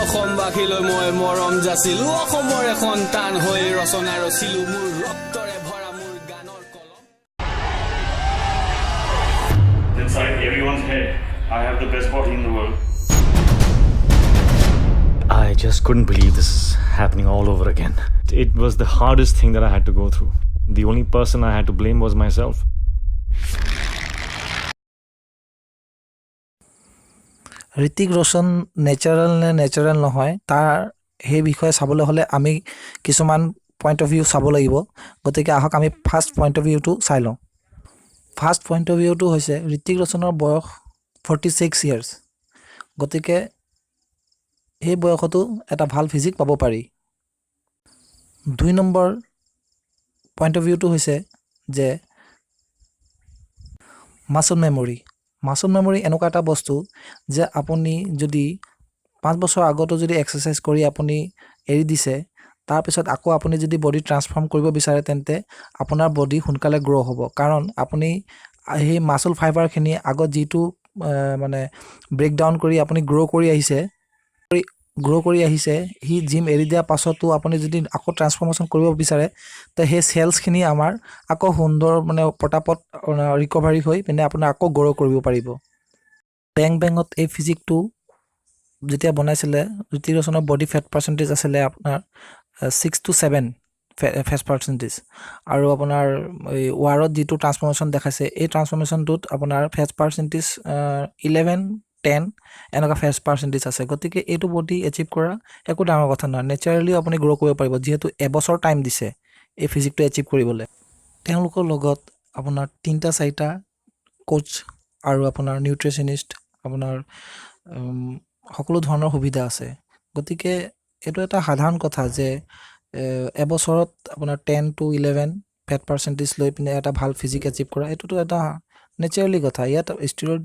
অসমবাসীলৈ মই মৰম যাচিলো। অসমৰে সন্তান হৈ ৰচনা ৰচিলো, মোৰ ৰক্তৰে ভৰা মোৰ গানৰ কলম। Inside everyone's head, I have the best body in the world. I just couldn't believe this is happening all over again. It was the hardest thing that I had to go through. The only person I had to blame was myself. Hrithik Roshan natural নে natural নহয়, তাৰ সেই বিষয়ে চাবলৈ হ'লে আমি কিছুমান point of view চাব লাগিব। গতিকে আহক, আমি ফাৰ্ষ্ট পইণ্ট অফ ভিউটো চাই লওঁ। ফাৰ্ষ্ট পইণ্ট অফ ভিউটো হৈছে, ঋতিক ৰোশনৰ বয়স 46 ইয়াৰ্ছ। গতিকে সেই বয়সতো এটা ভাল ফিজিক পাব পাৰি। 2 নম্বৰ পইণ্ট অফ ভিউটো হৈছে যে মাচল মেমৰি। মাচল মেমৰি এনেকুৱা এটা বস্তু যে আপুনি যদি 5 বছৰ আগতো যদি এক্সাৰচাইজ কৰি আপুনি এৰি দিছে, তাৰপিছত আকৌ আপুনি যদি বডি ট্ৰান্সফৰ্ম কৰিব বিচাৰে, তেন্তে আপোনাৰ বডি সোনকালে গ্ৰ' হ'ব। কাৰণ আপুনি সেই মাচল ফাইবাৰখিনি আগত যিটো মানে ব্ৰেক ডাউন কৰি আপুনি গ্ৰ' কৰি আহিছে, সি জিম এৰি দিয়াৰ পাছতো আপুনি যদি আকৌ ট্ৰান্সফৰ্মেশ্যন কৰিব বিচাৰে, তে সেই চেলছখিনি আমাৰ আকৌ সুন্দৰ মানে পটাপট ৰিকভাৰী হৈ পিনে আপোনাৰ আকৌ গ্ৰ' কৰিব পাৰিব। বেং বেঙত এই ফিজিকটো যেতিয়া বনাইছিলে, ঋতিক ৰোশনৰ বডি ফেট পাৰ্চেণ্টেজ আছিলে আপোনাৰ 6 to 7 fat percentage। আৰু আপোনাৰ এই ৱাৰত যিটো ট্ৰান্সফৰ্মেশ্যন দেখাইছে, এই ট্ৰান্সফৰ্মেশ্যনটোত আপোনাৰ ফেট পাৰ্চেণ্টেজ 11, 10 এনেকুৱা ফেট পাৰ্চেণ্টেজ আছে। গতিকে এইটো বডি এচিভ কৰা একো ডাঙৰ কথা নহয়। নেচাৰেলিও আপুনি গ্ৰ' কৰিব পাৰিব, যিহেতু এবছৰ টাইম দিছে এই ফিজিকটো এচিভ কৰিবলৈ। তেওঁলোকৰ লগত আপোনাৰ তিনিটা চাৰিটা কোচ আৰু আপোনাৰ নিউট্ৰিচনিষ্ট, আপোনাৰ সকলো ধৰণৰ সুবিধা আছে। গতিকে এইটো এটা সাধাৰণ কথা যে এবছৰত আপোনাৰ 10 to 11 fat percentage লৈ পিনে এটা ভাল ফিজিক এচিভ কৰা, এইটোতো এটা নেচাৰেলি কথা। ইয়াত ষ্টিৰইড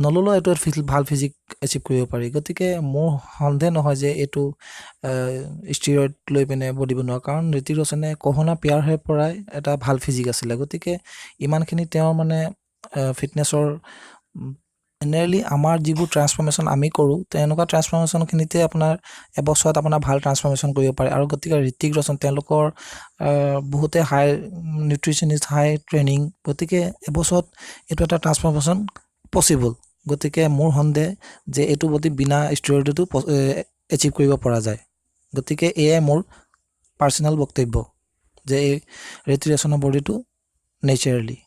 নল'লেও এইটো ভাল ফিজিক এচিভ কৰিব পাৰি। গতিকে মোৰ সন্দেহ নহয় যে এইটো ষ্টিৰইড লৈ পিনে বডি বনোৱা। কাৰণ ঋতিক ৰোশনে কহো না প্যাৰ হে পৰাই এটা ভাল ফিজিক আছিলে। গতিকে ইমানখিনি তেওঁৰ মানে ফিটনেছৰ, জেনেৰেলি আমাৰ যিবোৰ ট্ৰান্সফৰ্মেশ্যন আমি কৰোঁ, তেনেকুৱা ট্ৰান্সফৰ্মেশ্যনখিনিতে আপোনাৰ এবছৰত আপোনাৰ ভাল ট্ৰান্সফৰ্মেশ্যন কৰিব পাৰে। আৰু গতিকে ঋতিক ৰোশন, তেওঁলোকৰ বহুতে হাই নিউট্ৰিচনিষ্ট, হাই ট্ৰেইনিং, গতিকে এবছৰত এইটো এটা ট্ৰান্সফৰ্মেশ্যন পচিবল। গতিকে মোৰ সন্দেহ যে এইটো বডি বিনা ষ্টেৰইডতো এচিভ কৰিব পৰা যায়। গতিকে এয়াই মোৰ পাৰ্চনেল বক্তব্য যে এই ঋতিক ৰোশনৰ বডিটো নেচাৰেলি